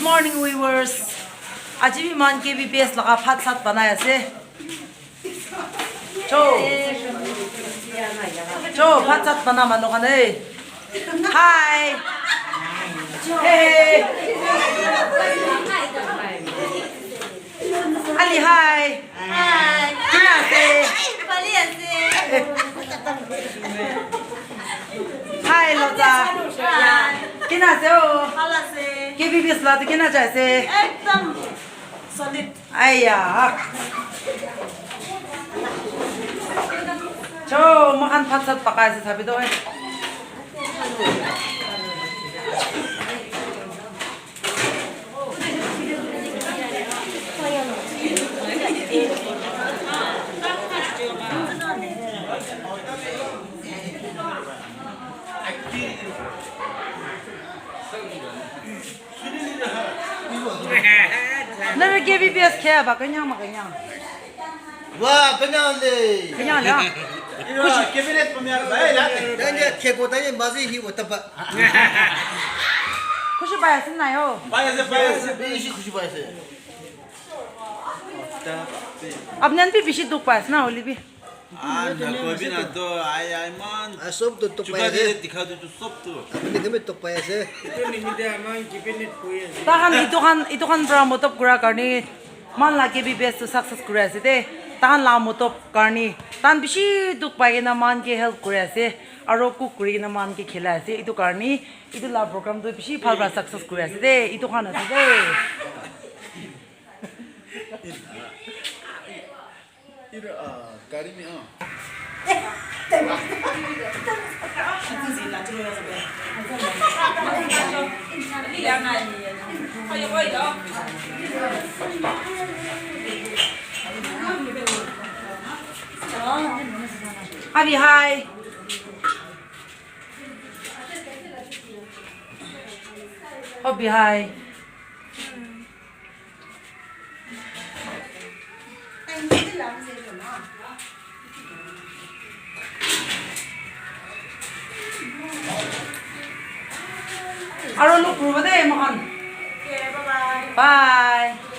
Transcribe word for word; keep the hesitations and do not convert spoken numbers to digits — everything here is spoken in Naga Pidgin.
Morning, viewers. Aji bi man K B B S laga phat sat banai ase. Cho. Cho, phat sat bana manu khan, eh. Hi. Hey. Ali, hi. Hi. Kina ase? Bhali ase. Hi, Lota. Hi. Kina ase, oh? Bhal ase. K B B S la tu kina jai ase? Ekdam solid. Aiya. Cho, moikhan phat sat pakai ase, sabi toh, eh. Nara K B B S khe ba kanya ma kanya. Wa kanya le. Kanya le. Ira cabinet pemyar bai la. Dan ya khe ko tanya mazi hi wo taba. Khushi pai ase na yo. Pai ase, pai ase. Bishi khushi pai ase. Apni khan bi bishi dukh pai ase na, hoile bi. Ah, nakobi na to, ai, ai, man. Ah, sob to tok pai ase. Chuka de dikha de to sob to. Apni khan bi tok pai ase. Etu nimite aman cabinet koi ase. Tahan etu khan, etu khan pra motob kura karne, man la K B B S to success kuri ase de. Tahan la motob karne, tahan bishi dukh pai kena man ke help kuri ase. Aro cook kuri kena man ke khilai ase. Etu karne, etu la program to bishi bhal pra success kuri ase de. Etu khan ase de. Ira, ah, gari ni, ah. Abi, hi. Obi, hi. Aro look puribo de moikhan. Okay, bye bye. Bye.